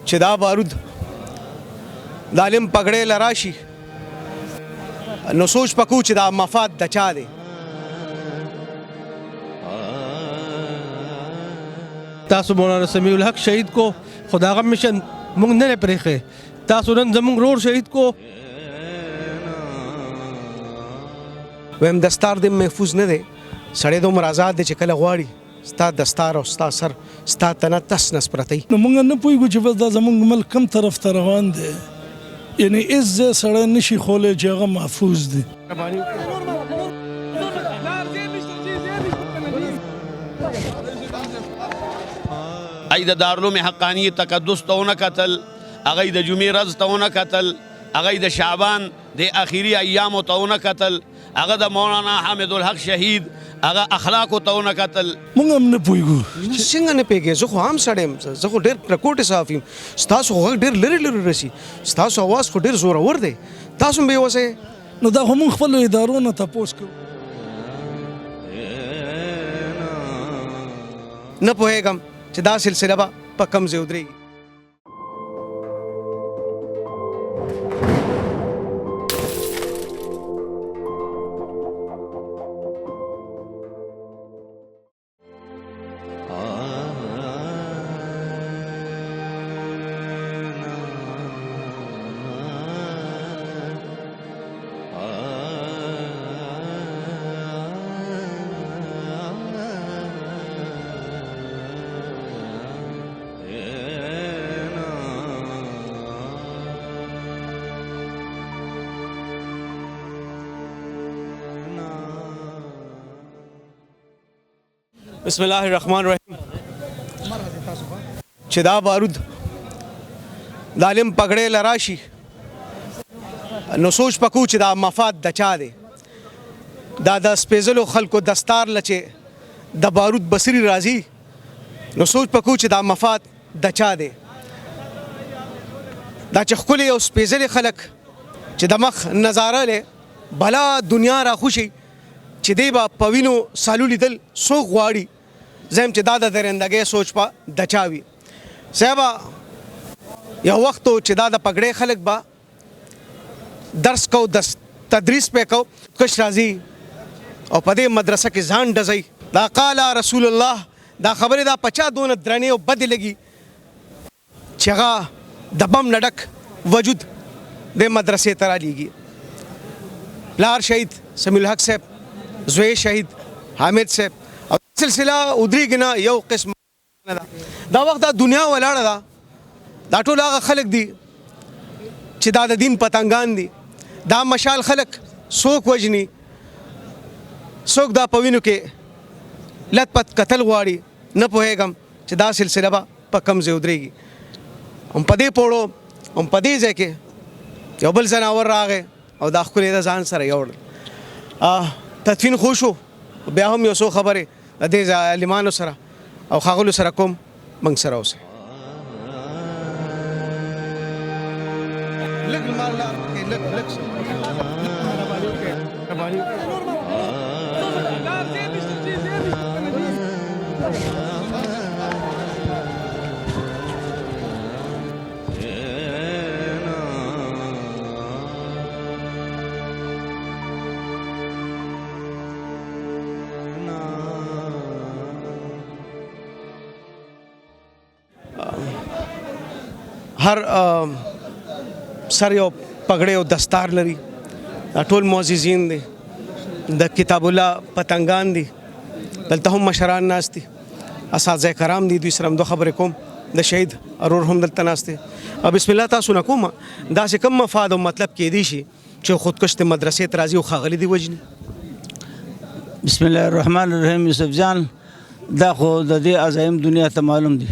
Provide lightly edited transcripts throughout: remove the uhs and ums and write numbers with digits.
چې دا بارود د عالم پګړې لراشي نو سوچ پکو چې دا مفاد د چا دی. تاسو مولانا سمیع الحق شهید کو، خو د هغه مشن موږ نه دی پرېښی. تاسو نن زموږ ورور شهید کو. ویم دستار دې محفوظ نه دی، سړی دومره آزاد دی چې کله غواړي ستا دستار او ستا سر ستا تنه تس نس پرته وي. نو موږ نه پوهېږو چې بس دا زموږ ملک کوم طرف ته روان دی، یعنی هېڅ ځای سړی نه شي ښولی چې هغه محفوظ دی. ای د دارالعلوم حقانی تقدس ته ونه کتل، هغه د جمعې ورځ ته ونه کتل، هغه د شعبان د اخیری ایامو ته ونه کتل، هغه د مولانا حامد الحق شهید هغه اخلاقو ته ونه کتل. موږ هم نه پوهېږو. څنګه نه پوهېږې؟ زه خو عام سړی یم، زه خو ډېر پرکوټې صحافي یم، ستاسو خو غږ ډېر لرې لرې رسي، ستاسو اواز خو ډېر زورور دی، تاسو هم بې وسه یئ. نو دا خو موږ خپلو ادارو نه تپوس کوو. نه پوهېږم چې دا سلسله به په کوم ځای ودرېږي. بسم الله الرحمن الرحیم. چې دا بارود د عالم پګړې لراشي نو سوچ پکو چې دا مفاد د چا دی. دا د سپېځلو خلکو دستار لچې د بارود بصري راځي نو سوچ پکو چې دا مفاد د چا دی. دا چې ښکلي او سپېځلي خلک چې د مخ نظاره لې بلا دنیا را خوشي چې دی به په وینو سالو لیدل څوک غواړي. زه یم چې دا د درندګۍ سوچ په د چا وي. صاحبه یو وخت چې دا د پګړې خلک به درس کو، د تدریس پې کو، کش راځي او په دې مدرسه کې ځان ډزوي. دا قال رسول الله دا خبرې دا په چا دونه درنې او بدې لګي چې هغه د بم نه ډک وجود د مدرسې ته رالیږي. پلار شهید سمیع الحق صاحب، زوی شهید حامد صاحب، او سلسله ودرېږي نه، یو قسم نه ده. دا وخت دا دنیا ولاړه ده، دا ټول هغه خلک دي چې دا د دین پتنګان دي. دا مشال خلک څوک وژني، څوک دا په وینو کې لت پت قتل غواړي. نه پوهېږم چې دا سلسله به په کوم ځای ودرېږي. هم په دې پوړو هم په دې ځای کې یو بل ځناور راغی او دا ښکلی د ځان سره یوړل. تدفین خو شو، بیا هم یو څو خبرې د دې عالمانو سره او ښاغلو سره کوم، موږ سره اوسئ. لږ لمر لار کې لږ لږ مهرباني. هر سر یو پګړې او دستار لري. دا ټول معززین دي، د کتاب الله پتنګان دي. دلته هم مشران ناست دي، اساتذه کرام دي، دوی سره هم دوه خبرې کوم. د شهید ورور هم دلته ناست دی. او بسم الله تاسو نه کوم داسې کوم مفاد او مطلب کېدی شي چې خودکش د مدرسې ته راځي او ښاغلي دي وژني؟ بسم الله الرحمن الرحیم. یوسف جان، دا خو د دې عزایم دنیا ته معلوم دي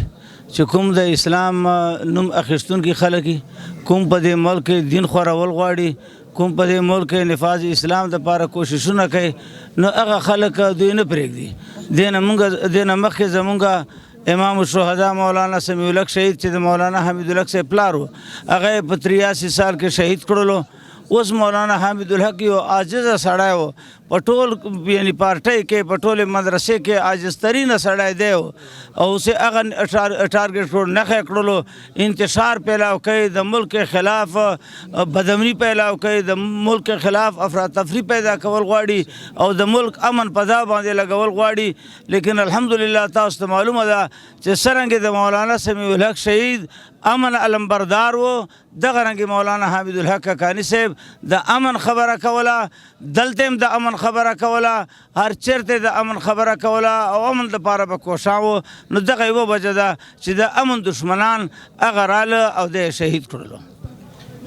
چې کوم د اسلام نوم اخیستونکي خلک کوم په دې ملک کې دین خورول غواړي، کوم په دې ملک کې نفاذ اسلام دپاره کوششونه کوي، نو هغه خلک دوی نه پرېږدي. دې نه مونږ، دې نه مخکې زمونږ امام الشهدا مولانا سمیع الحق شهید چې د مولانا حمید الحق صاحب پلار و، هغه یې په 83 سال کې شهید کړلو. اوس مولانا حامد الحق یو عاجز سړی و، په ټول یعنی پارټۍ کې، په ټولې مدرسې کې عاجز ترین سړی دی او اوس یې هغه ټارګټ کړو، نښه یې کړلو، انتشار پیلاو کوي، د ملک خلاف بدامني پیلاو کوي، د ملک خلاف افراتفري پیدا کول غواړي او د ملک امن په دا باندې لګول غواړي. لیکن الحمدلله تاسو ته معلومه ده چې څرنګه د مولانا سمیع الحق شهید امن علمبردار و، دغه رنګ مولانا حامد الحق حقاني صاحب د امن خبره کوله، دلته هم د امن خبره کوله، هر چېرته د امن خبره کوله او امن دپاره به کوښښ و. نو دغه یوه وجه ده چې د امن دښمنان هغه راله او دی یې شهید کړلو.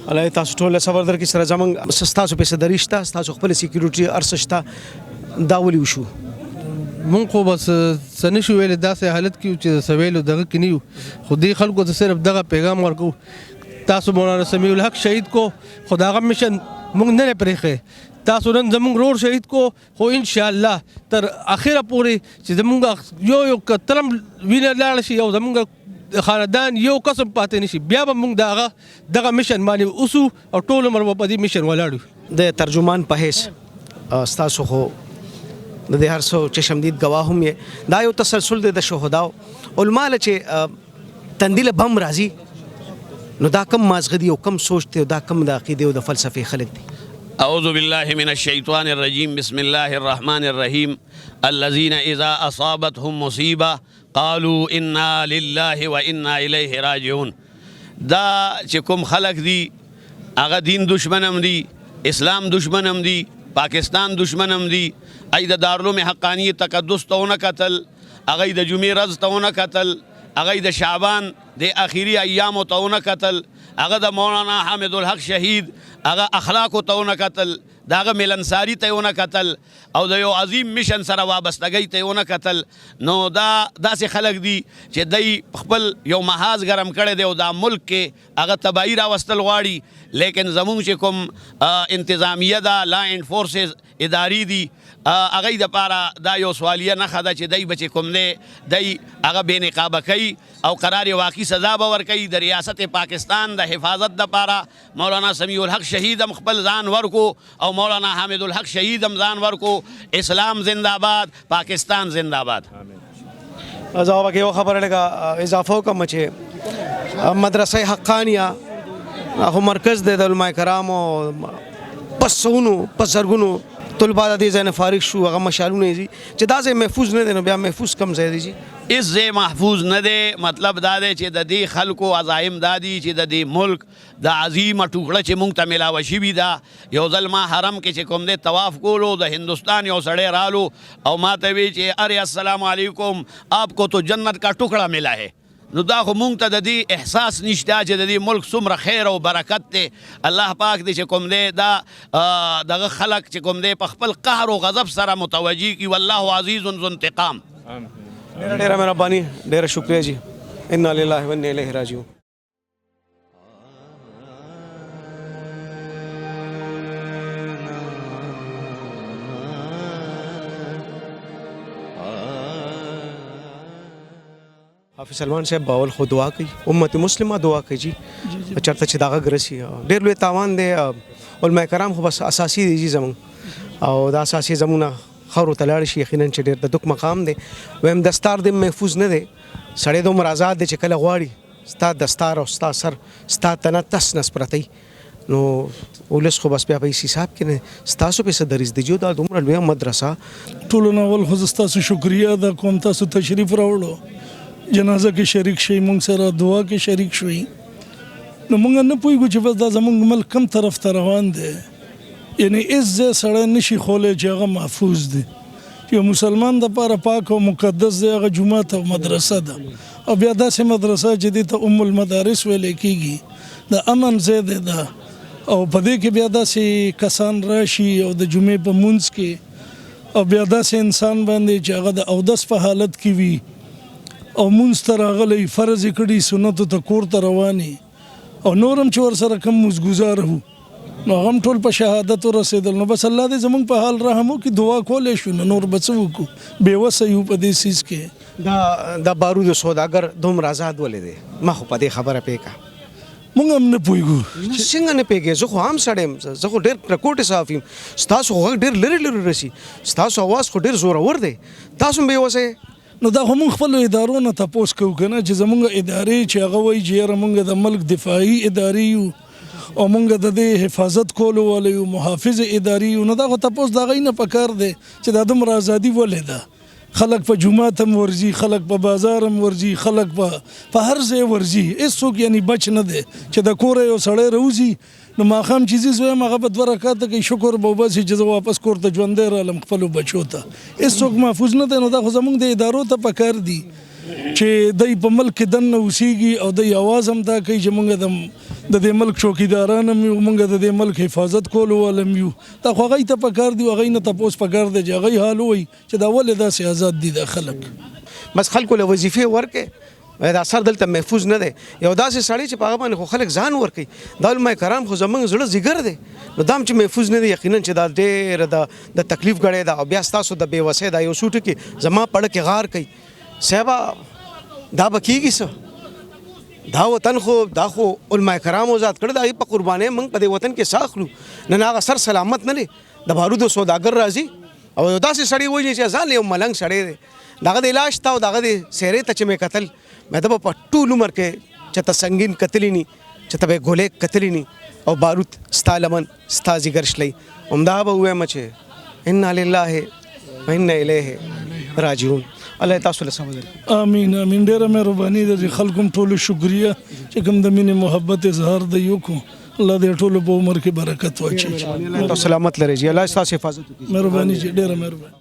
الله تاسو ټول صبر درکړي. سره زمونږ ستاسو پیسې درې شته، ستاسو خپل سکیورټي هر څه شته، دا ولې وشو؟ مونږ خو بس څه نه شو ویلی، داسې حالت کې یو چې څه ویلو دغه کې نه یو، خو دې خلکو ته صرف دغه پیغام ورکوو، تاسو مولانا سمیع الحق شهید کو، خو د هغه مشن مونږ نه دی پرېښی، تاسو نن زمونږ ورور شهید کو، خو انشاءالله تر اخره پورې چې زمونږ یو یو کترم وینه لاړه شي او زمونږ خاندان یو قسم پاتې نه شي، بیا به مونږ د هغه دغه مشن باندې اوسو او ټول عمر به په دې مشن ولاړ یو. د ترجمان په حیث ستاسو خو د دې هر څه چشمدید ګواه هم یې، دا یو تسلسل دی د شهداو علما له چې تندي له بم راځي، نو دا کم مازغه دي او کم سوچ دی او دا کم د عقیدې او د فلسفې خلک دي. اعوذ بالله من الشیطان الرجیم، بسم الله الرحمن الرحیم. الذین اذا اصابتهم مصیبه قالوا انا لله وانا الیه راجعون. دا چې کوم خلک دي هغه دین دشمن هم دي، اسلام دشمن هم دي، پاکستان دشمن هم دي. ای د دارالعلوم حقاني تقدس ته ونه کتل، هغه د جمعې ورځ ته ونه کتل، هغه د شعبان د اخیری ایامو ته ونه کتل، هغه د مولانا حامد الحق شهید هغه اخلاقو ته ونه کتل، د هغه ملنساری ته یې ونه کتل او د یو عظیم مشن سره وابستګۍ ته یې ونه کتل. نو دا داسې خلک دي چې دی خپل یو محاذ ګرم کړی دی او دا ملک کې هغه تباهي راوستل غواړي. لیکن زمونږ چې کوم انتظامیه ده، لا اینډ فورسز ادارې دي، هغوی دپاره دا یو سوالیه نښه ده چې دی به چې کوم دی دی هغه بې نقابه کوي او قرار واقعي سزا به ورکوي. د ریاست پاکستان د حفاظت دپاره مولانا سمیع الحق شهید هم خپل ځان ورکو او مولانا حامد الحق شهید هم ځان ورکو. اسلام زنده باد، پاکستان زنده باد. زه به یو خبره لږه اضافه وکړم چې مدرسه حقانیه هغه مرکز دی د علماء کرامو، په سوونو په زرګونو طلبا د دې ځای نه فارغ شو، هغه مشالونه یې دي چې دا ځای محفوظ نه دی، نو بیا محفوظ کوم ځای دی؟ هېڅ ځای محفوظ نه دی. مطلب دا دی چې د دې خلکو عزایم دا دي چې د دې ملک د عظیمه ټوکړه چې مونږ ته میلاوه شوې ده، یو ځل ما حرم کې چې کوم دی طواف کولو، د هندوستان یو سړی رالو او ما ته وی چې ارې السلام علیکم، آپ کو تو جنت کا ټوکړه ملا ہے. نو دا خو مونږ ته د دې احساس نشته چې د دې ملک څومره خیر او برکت دی. الله پاک دې چې کوم دی دا دغه خلک چې کوم دی په خپل قهر او غضب سره متوجه کړي. والله عزیز ذو انتقام. ډېره ډېره مهرباني، ډېره شکریه جی. انا لله وانا الیه راجعون. حافظ سلمان صاحب باول خو دعا کوي، امت مسلمه دعا کوي جی، چېرته چې دا غږ رسي. ډېر لوی تاوان دی. علماء کرام خو بس اساسي دی جی زمونږ، او دا اساسي زمونږ خاورو ته لاړ شي، یقینا چې ډېر د دک مقام دی. وایم دستار دې محفوظ نه دی، سړی دومره آزاد دی چې کله غواړي ستا دستار او ستا سر ستا تنه تس نس پرته وي، نو ولس خو بس بیا په هېڅ حساب کې نه ستاسو په څه دریځ دی جی. دا دومره لویه مدرسه. ټولو نه اول خو زه ستاسو شکریه ادا کوم، تاسو تشریف راوړو، جنازه کې شریک شئ، مونږ سره دعا کې شریک شئ. نو مونږ نه پوهېږو چې بس دا زمونږ ملک کوم طرف ته روان دی، یعنی هېڅ ځای سړی نه شي ښولی چې هغه محفوظ دی. یو مسلمان دپاره پاک او مقدس دی هغه جومات او مدرسه ده، او بیا داسې مدرسه چې دې ته ام المدارس ویلی کېږي، د امن ځای دی دا. او په دې کې بیا داسې کسان راشي او د جمعې په مونځ کې، او بیا داسې انسان باندې چې هغه د اودس په حالت کې وي او مونځ ته راغلی، فرض یې کړي، سنتو ته کور ته روان یې، او نور هم چې ورسره کوم مزګزار وو، نو هغه هم ټول په شهادت ورسېدل. نو بس الله دې زمونږ په حال رحم وکړي، دعا کولی شو، نو نور به څه وکړو، بې وسه یو په دې څیز کې. دا بارودو سوداګر دومره آزاد ولې دی؟ ما خو په دې خبره پوه کړه. مونږ هم نه پوهیږو. نه څنګه نه پوهیږې، زه خو عام سړی یم، زه خو ډېر کرکوټی صحافي یم، ستاسو خو غږ ډېر لرې لرې رسي، ستاسو اواز خو ډېر زورور دی، تاسو هم بې وسه یئ. نو دا خو مونږ خپلو ادارو نه تپوس کوو که نه چې زمونږ ادارې چې هغه وایي چې یاره مونږ د ملک دفاعي ادارې یو او مونږ د دې حفاظت کولو والا یو، محافظ ادارې یو، نو دا خو تپوس د هغوی نه پکار دی چې دا دومره ازادي ولې ده؟ خلک په جومات هم ورځي، خلک په بازار هم ورځي، خلک په په هر ځای ورځي، هیڅوک یعنی بچ نه دی چې د کوره یو سړی راوځي نو ماښام چې ځي زوی هم هغه به دوه رکعاته کوي، شکر به وباسي چې زه واپس کور ته ژوندی رالم خپلو بچو ته. هیڅوک محفوظ نه دی. نو دا خو زمونږ د ادارو ته پکار دي چې دی په ملک کې دننه اوسیږي او دی اواز هم دا کوي چې مونږ د د دې ملک چوکیداران هم یو، مونږ د دې ملک حفاظت کولو والا هم یو. دا خو هغوی ته پکار دي او هغوی نه تپوس پکار دی چې هغوی حال ووایي چې دا ولې داسې ازاد دي دا خلک. بس خلکو له وظیفې ورکړئ، دا سر دلته محفوظ نه دی. یو داسې سړی چې په هغه باندې خو خلک ځان ورکوي، دا علماء کرام خو زمونږ زړه ځیګر دی، نو دا هم چې محفوظ نه دی یقینا چې دا ډېره د تکلیف ګړی ده. او بیا ستاسو د بې وسۍ دا یو څو ټکي زما په اړه کې غار کوي صاحبه، دا به کېږي څه؟ دا وطن خو دا خو علماء کرام آزاد کړی، د هغې په قربانۍ موږ په دې وطن کې ساه اخلو. نن هغه سر سلامت نه دی، د بارودو سوداګر راځي او یو داسې سړی وژني چې ځان یو ملنګ سړی دی، دغه د علاج ته او دغه د څهرې ته چې مې کتل، مې ده به په ټول عمر کې چې ته سنګین کتلی نی، چې ته به یې ګولۍ کتلی نی او بارود ستا لمن ستا ځیګر شلوي. همدا به ووایم چې انا لله و انا الیه راجعون. الله تاسو له صبر درکړي. امین امین. ډیره مهرباني ده چې خلکو هم ټولو شکریه چې کوم د مینې محبت اظهار دی وکړو. الله دې ټولو په عمر کې برکت واچوي. الله تاسو سلامت لري جی، الله تاسو حفاظت وکړي. مهرباني جی، ډیره مهرباني.